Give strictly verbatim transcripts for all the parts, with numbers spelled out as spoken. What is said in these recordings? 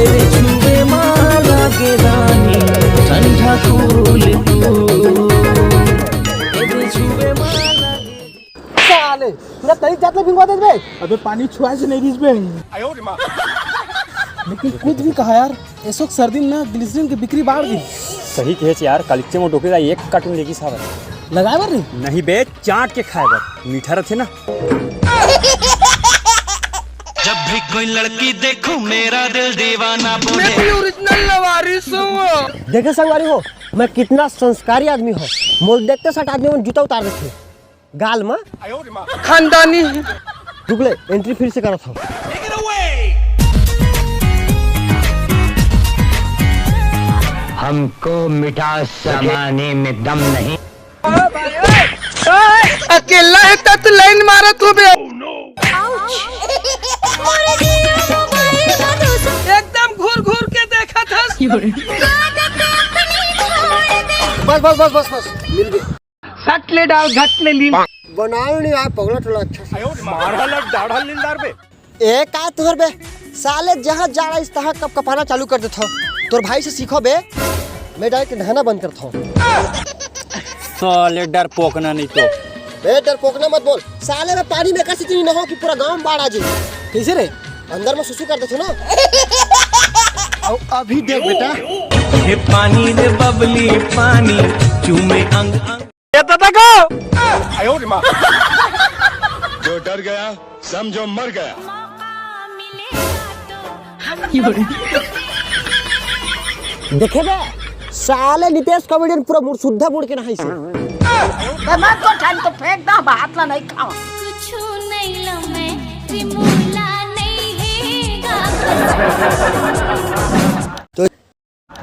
तेरे छुए माला के रानी, ठंडा कूल तू। तेरे छुए माला के साले, ना तरी जात ले भिंगवा देत बे। अबे पानी छुआ से नहीं दिस बे। लेकिन कुछ भी कहा यार, एसो सर्दी में ना ग्लिसरीन की बिक्री बाढ़ गई। सही कहे यार, कालिच्चे में डोके का एक कार्टून लेगी साहब। लगाए बर नहीं? नहीं बे, चाट के खाए बर, मीठा रहते ना। जब भी कोई लड़की देखूं, मेरा दिल दीवाना बोले। मैं भी ओरिजिनल लवारिस हूँ। देखे संगवारी हो, मैं कितना संस्कारी आदमी हूँ। मोल देखते सट आदमी मन जूता उतार देथे गाल में। खानदानी। रुक ले, एंट्री फिर से करत हूँ। हमको मिठास सामाने में दम नहीं। अकेला है तत लाइन मारत हो बे। एकदम घूर घूर के देखा था। बस बस बस बस बस, मिल गए। सट ले डाल घट ले लीन। बनाओ नहीं यार पगला टोला अच्छा से। मारा लग डाढ़ा लीलदार बे। ए का तोहर बे, साले जहाँ जाड़ा इस तहाँ कप कपाना चालू कर देथो। तोर भाई से सीखो बे, मैं डायरेक्ट नहाना बंद करता हूँ। साले डरपोकना नहीं तो। बे डरपोकना मत बोल, साले मैं पानी में कैसे इतनी नहाओ कि पूरा गांव में बाढ़ आ जाए। कैसे रे? अंदर में सुसु कर देथो ना। अब अभी देख बेटा। हे पानी रे बबली पानी, चूमे अंग अंग। ये तो देखो। जो डर गया समझो मर गया। देखे बे, साले नितेश कॉमेडियन पूरा मुड़, सुद्धा मुड़ के नहाई से। बे मत तो ठान तो फेंक दा, हाथ ला नहीं खाओ। कुछ नहीं लो मैं, रिमोला नहीं है गा। तो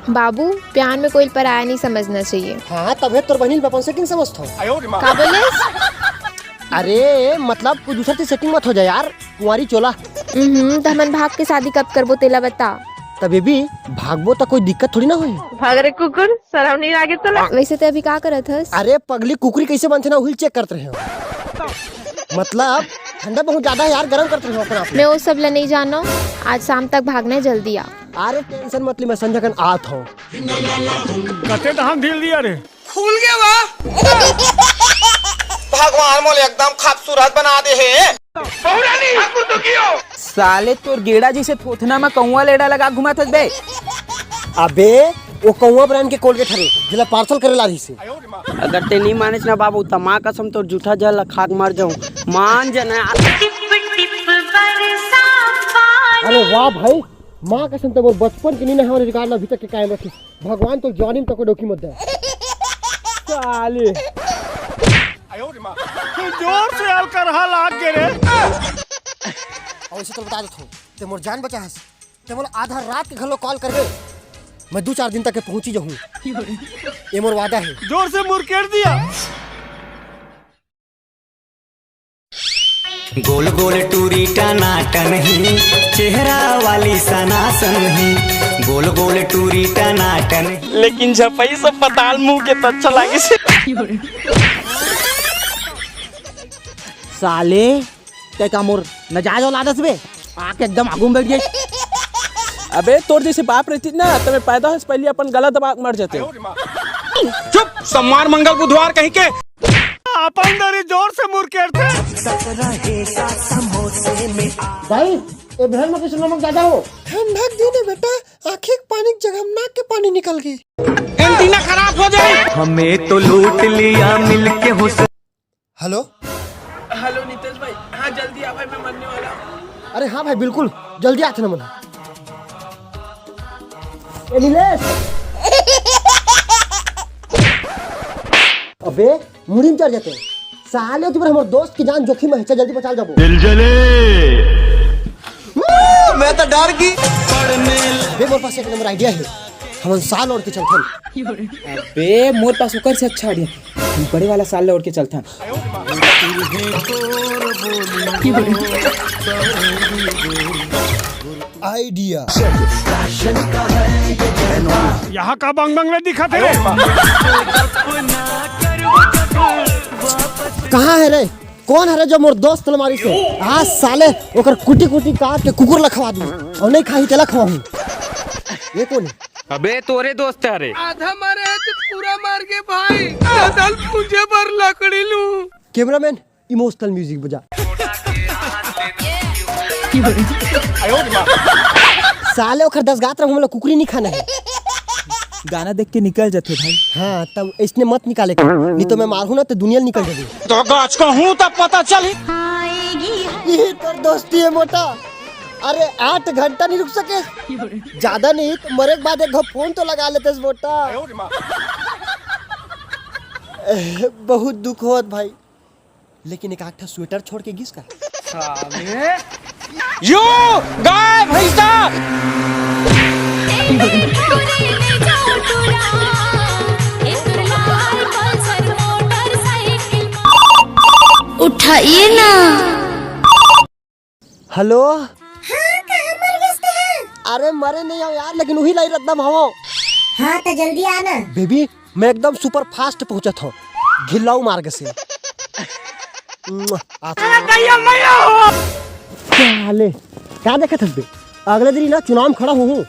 बाबू, प्यार में कोई पराया नहीं समझना चाहिए। हाँ, तभे तोर बहिनी ल अपन सेटिंग समझथो। का बोलेस? अरे, मतलब, कोई दूसरा से सेटिंग मत हो जाए यार, कुंवारी चोला। हम्म, त हमन भाग के शादी कब करबो, तेला बता। त बेबी, भागबो त कोई दिक्कत थोड़ी ना होही। भाग रे कुकुर, शरम नहीं लागे तोला। वैसे ते अभी का करत हस? अरे पगली, कुकरी कैसे बनथे ना, उही ल चेक करत रहे हो। मतलब, ठंडा बहुत ज्यादा है यार, गरम करत रहे हो अपना आप। मैं वो सब ला नहीं जानो, आज शाम तक भागना है, जल्दी आ। अरे टेंशन मत ली, मैं संझा कन आत हूँ। कते धान ढील दिया रे। खुल गया वाह। भगवान मोले एकदम खूबसूरत बना दे हे। बहुरानी, ठाकुर तो कियो। साले तोर गेड़ा जैसे थोथना में कौआ लेड़ा लगा घुमात हस बे। अबे, वो कौआ ब्रांड के कोलगेट हरे, जेला पार्सल करे ला रहिसे। अगर ते नहीं मानेस ना बाबू, त माँ कसम तोर जूठा जहर ला खा के मर जाऊं। मान जाना। अरे वाह भाई, माँ कसम, तो मोर बचपन के नीना हमारे रिकॉर्ड ला अभी तक के कायम रखिस। भगवान तो जवानी में तको डोकी मत दे। साले। जोर से अलकरहा लाग गे रे। और इसे तो बता देता हूँ, ते मोर जान बचा हस। ते मोला आधा रात के घलो कॉल करबे, मैं दू चार दिन तक के पहुंची जाहूं। ये मोर वादा है। जोर से मुरकेट दिया। गोल गोल टूरी टनाटन ही, चेहरा वाली सनासन ही। गोल गोल टूरी टनाटन ही। लेकिन झपई से पताल मुंह के त अच्छा लागिस। साले, ते का मोर नजायज औलाद हस बे? आके एकदम आगू में बैठ गए। अबे, तोर जैसे बाप रहती ना, त मैं पैदा होए से पहले अपन गला दबा के मर जाते। चुप, सोमवार, मंगल, बुधवार कहीं के। अपन दरी जोर से मुरकेट थे। भाई, ए भेल में कुछ नमक ज्यादा हो। ठंडक दिन है बेटा, आंखें के पानी की जगह नाक के पानी निकल गई। एंटीना खराब हो जाए। हमें तो लूट लिया मिलके हुस्न। हेलो। हेलो नितेश भाई, हाँ जल्दी आ भाई, मैं मरने वाला हूँ। अरे हाँ भाई, बिल्कुल जल्दी आथे ना मन। ए नीलेश। अबे मुड़ी में चढ़ जाते। साले तू हमर दोस्त की जान जोखिम में है, चल जल्दी बचा जाबो। दिल जले। मैं तो डर गई। बे मोर पास एक नंबर आइडिया है, हमन साल ओढ़ के चलथन। अबे मोर पास ओकर से अच्छा आइडिया, हम बड़े वाला साल ला ओढ़ के चलथन। आइडिया। यहाँ का बंग बंग नहीं दिखा थे। कहाँ है रे? कौन हरे जो मोर दोस्त ल मारिस हे? आज साले ओकर कुटी कुटी काट के कुकुर ला खवा दूं, अउ नहीं खाही तेला खवाहूं। ये कोन हे? अबे तोरे दोस्त हरे। आधा मारे हे त पूरा मार के भाई। दल पूंजे बर लकड़ी लूं। Cameraman, emotional music बजा। साले ओखर दस गात रह, हमला कुकरी नहीं खाना है। गाना देख के निकल जाते भाई। हाँ, तब इसने मत निकाले कर, नहीं तो मैं मारू ना तो दुनिया निकल जाएगी। तो गाछ का हूँ तब पता चली। ये तोर दोस्ती है मोटा। अरे आठ घंटा नहीं रुक सके, ज्यादा नहीं तो मरे के बाद एक घो फोन तो लगा लेते मोटा। बहुत दुख होत भाई, लेकिन एक आध ठा स्वेटर छोड़ के गिस का। यो गाय भैंसा। उठाइए ना। हेलो। हाँ, कहाँ मर गए थे? अरे मरे नहीं हो यार, लेकिन वही लाई रद्दम हवो। हाँ, तो जल्दी आना। बेबी, मैं एकदम सुपर फास्ट पहुंचत हूँ, घिल्लाऊ मार्ग से। मुआ, आ तो क्या हाल है? क्या देखत हस बे? अगले दिन ना चुनाव में खड़ा हूँ।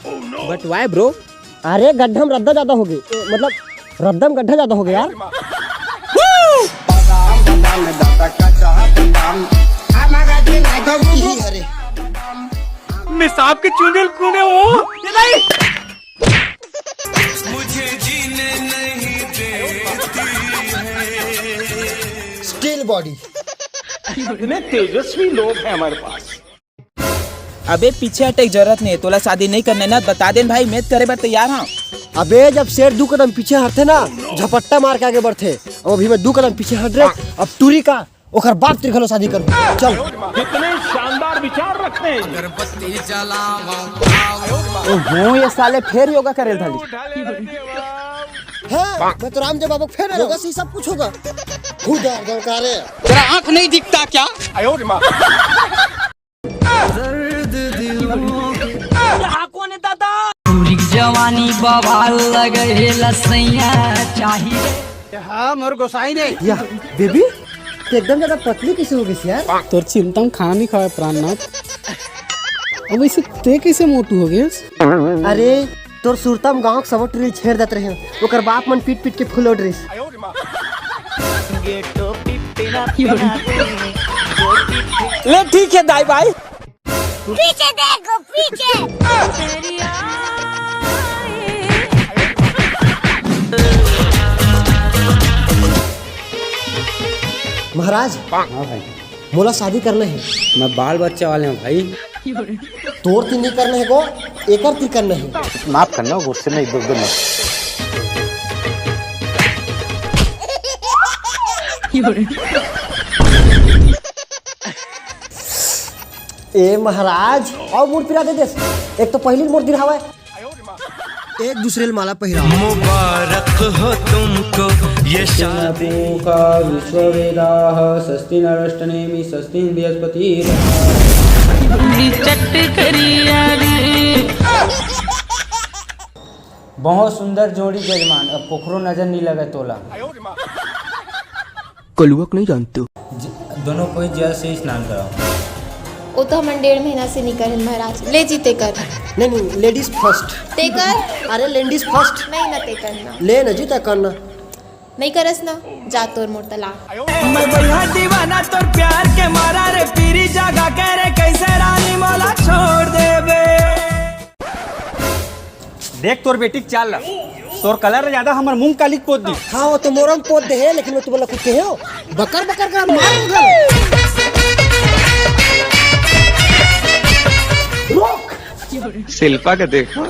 But why bro? अरे गड्ढा में रद्दा ज्यादा हो गए, मतलब रद्दा में गड्ढा ज्यादा हो गया यार। अरे मैं सांप के चूंदे कूने हूँ। ये नहीं। Steel body। इतने तेजस्वी लोग हैं हमारे पास। अबे पीछे हटे के जरूरत नहीं है, तोला शादी नहीं करने ना, बता देन भाई, मैं तो करे बर तैयार हूँ। अबे जब शेर दू कदम पीछे हटथे ना, झपट्टा मार के आगे बढ़थे। अब अभी मैं दू कदम पीछे हट रहे, अब टूरी का ओकर बाप तिर घलो शादी करूँ। चल। कितने शानदार विचार रखते हैं। अगरबत्ती जलावा। ओहो, ये साले फेर योगा करे धली। हाँ, मैं तो रामदेव बाबा के फेर योगा से ही सब कुछ होगा। हुदार दरकार है। तेरा आंख नहीं दिखता क्या? पूरी जवानी बवाल लगे हे लसैया चाहिए। हाँ, मोर गोसाई ने। या, बेबी, तू एकदम ज्यादा पतली कैसे हो गई यार? तोर चिंता में खाना नहीं खावे प्राणनाथ। अब वैसे ते कैसे मोटू हो गए? अरे, तोर सुरता में गांव के सब टुरी छेड़ देत रहे, ओकर बाप मन पीट पीट के फुलोट रहिस। ले ठीक है दाई भाई। पीछे देखो, पीछे। महाराज, हाँ भाई। मोला शादी करना है। मैं बाल बच्चा वाले हूँ भाई। तोर ती नहीं करना है को, एकर ती करना है। माफ करना, गुस्से में इधर उधर मत। ए महाराज, अउ मोर पीरा दे देस। एक तो पहिली मोर दिन हवय। एक दूसरे ल माला पहिराओ। मुबारक हो तुमको ये शादी। पूखा विश्ववेदाः स्वस्ति नरष्टनेमि स्वस्ति बृहस्पति। चट करिया रे। बहुत सुंदर जोड़ी जजमान, अब कोखरो नजर नहीं लगे तोला। कलुआ के नहीं जानते हो। ज-, दोनों कोई जल से स्नान कराओ। वो तो हमन डेढ़ महीना से नहीं करेन महाराज। ले जी ते कर। नहीं, नहीं, ladies first। ते कर। अरे ladies first। नहीं ना, ते कर ना। ले ना जी, ते कर ना। नहीं करस ना, जा तोर मोर तलाक। मैं भैया दीवाना तोर प्यार के मारा रे, पीरी जगा के रे, कैसे रानी मोला छोड़ देबे। देख तोर बेटी के चाल ला, तोर कलर ज्यादा हमर मूंग काली के पोत दी। हाँ, वो तो मोरम पोत दे है, लेकिन मैं तुम्हारा कुछ कहे हो, बकर बकर का मार उठा। रोक। शिल्पा का देखो।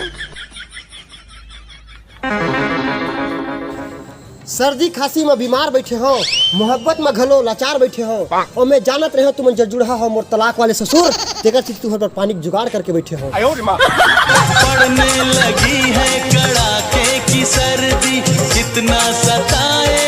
सर्दी खांसी में बीमार बैठे हो, मोहब्बत में घलो लाचार बैठे हो, और मैं जानत रहे हो तुमन जलजुड़हा हो मोर तलाक वाले ससुर, तेकर चलते तुहर बर पानी के जुगाड़ करके बैठे हो। पड़ने लगी है कड़ाके की सर्दी, कितना सताए।